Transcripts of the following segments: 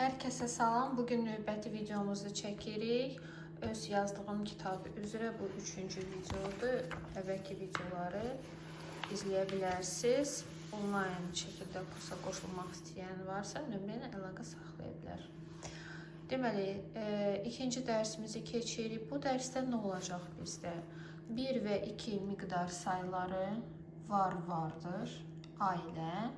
Hər kəsə salam. Bu gün növbəti videomuzu çəkirik. Öz yazdığım kitab üzrə bu üçüncü videodur. Əvvəlki videoları izləyə bilərsiniz. Onlayn şəkildə kursa qoşulmaq istəyən varsa, nömrə ilə əlaqə saxlaya bilər. Deməli, ikinci dərsimizi keçirik. Bu dərsdə nə olacaq bizdə? 1 və 2 miqdar sayları var, vardır, ailə,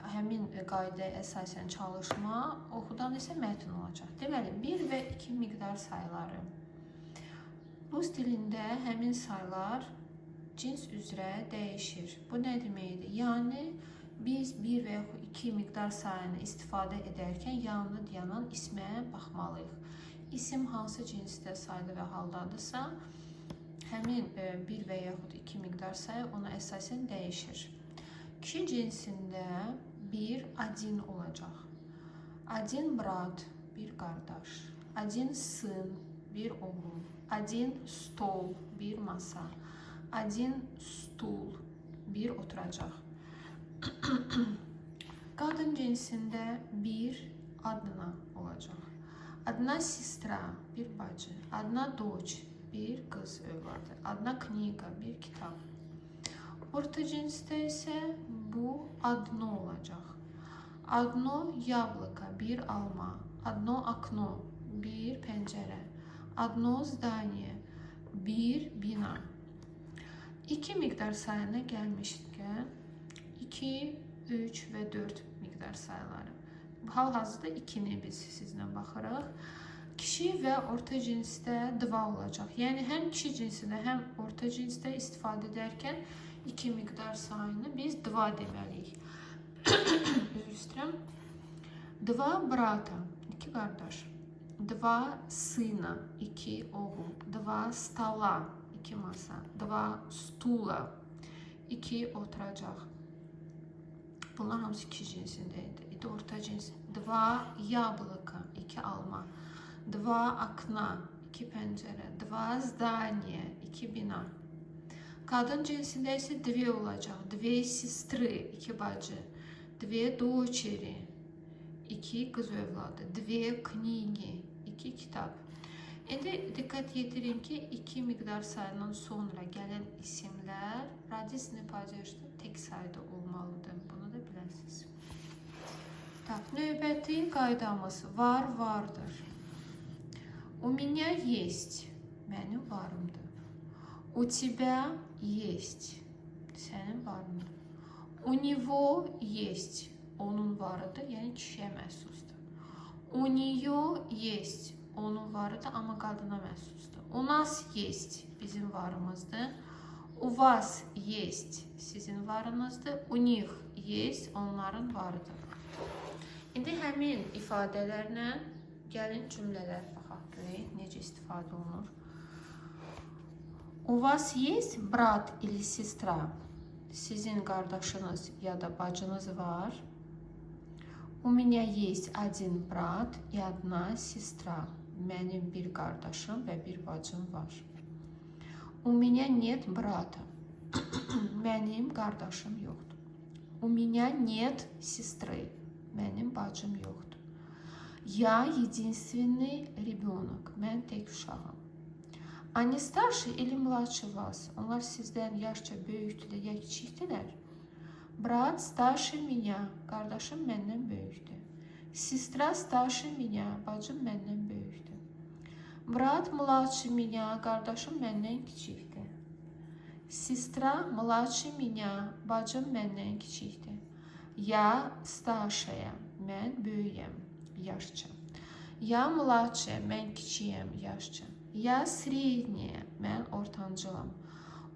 həmin qaydaya əsasən çalışma, oxudan isə mətn olacaq. Deməli, 1 və 2 miqdar sayları. Rus dilində həmin saylar cins üzrə dəyişir. Bu nə deməkdir? Yəni biz 1 və yaxud 2 miqdar sayını istifadə edərkən yanında dayanan ismə baxmalıyıq. İsim hansı cinsdə, sayda və haldadırsa, həmin 1 və yaxud 2 miqdar sayı ona əsasən dəyişir. Kişi cinsində bir, один olacaq. Один брат, bir qardaş. Один сын, bir oğul. Один стол, bir masa. Один стул, bir oturacaq. Qadın cinsində bir, одна olacaq. Одна сестра, bir bacı. Одна дочь, bir qız övladı. Одна книга, bir kitab. Orta cinsdə isə bu одно olacaq. Одно яблоко, bir alma. Одно окно, bir pəncərə. Одно здание, bir bina. İki miqdar sayına gəlmişkən 2, 3 və 4 miqdar sayları. Hal-hazırda 2-ni biz sizinlə baxırıq. Kişi və orta cinsdə два olacaq. Yəni həm kişi cinsində, həm orta cinsdə istifadə edərkən iki miqdar sayını biz два deməliyik. Üzr istəyirəm. Два брата, iki qardaş. Два сына, iki oğul. Два стола, iki masa. Два стула, iki oturacaq. Bunlar hamısı kişi cinsində idi. İdi orta cins. Два яблока, iki alma. Два окна, iki pəncərə. Два здания, iki bina. Qadın cinsində isə две olacaq. Две сестры, iki bacı. Две дочери, iki qız övladı. Две книги, iki kitab. İndi diqqət yetirin ki, iki miqdar sayından sonra gələn isimlər родительный падежdə tək sayda olmalıdır. Bunu da biləsiniz. Так, növbəti qaydamız var, vardır. У меня есть. Mənim varımdır. У тебя есть. Sənin varındır. У него есть. Onun varıdır, yəni kişiyə məxsusdur. У нее есть. Onun varıdır, amma qadına məxsusdur. У нас есть. Bizim varımızdır. У вас есть. Sizin varınızdır. У них есть. Onların varıdır. İndi həmin ifadələrlə gəlin cümlələr baxaq görək necə istifadə olunur. У вас есть брат или сестра? Sizin qardaşınız ya da bacınız var. У меня есть один брат и одна сестра. Mənim bir qardaşım və bir bacım var. У меня нет брата. Mənim qardaşım yoxdur. У меня нет сестры. Mənim bacım yoxdur. Я единственный ребенок. Mən tək uşağam. Они старше или младше вас? Onlar sizdən yaşca böyükdülər ya kiçikdilər? Брат старше меня. Qardaşım məndən böyükdür. Сестра старше меня. Bacım məndən böyükdür. Брат младше меня. Qardaşım məndən kiçikdir. Сестра младше меня. Bacım məndən kiçikdir. Я старшая. Mən böyüyəm yaşca. Я младшая. Mən kiçiyəm yaşca. Я средняя. Mən ortancılam.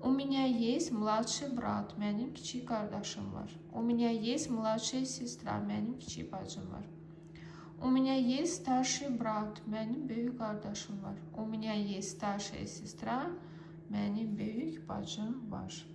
У меня есть младший брат. Mənim kiçik qardaşım var. У меня есть младшая сестра. Mənim kiçik bacım var. У меня есть старший брат. Mənim böyük qardaşım var. У меня есть старшая сестра. Mənim böyük bacım var.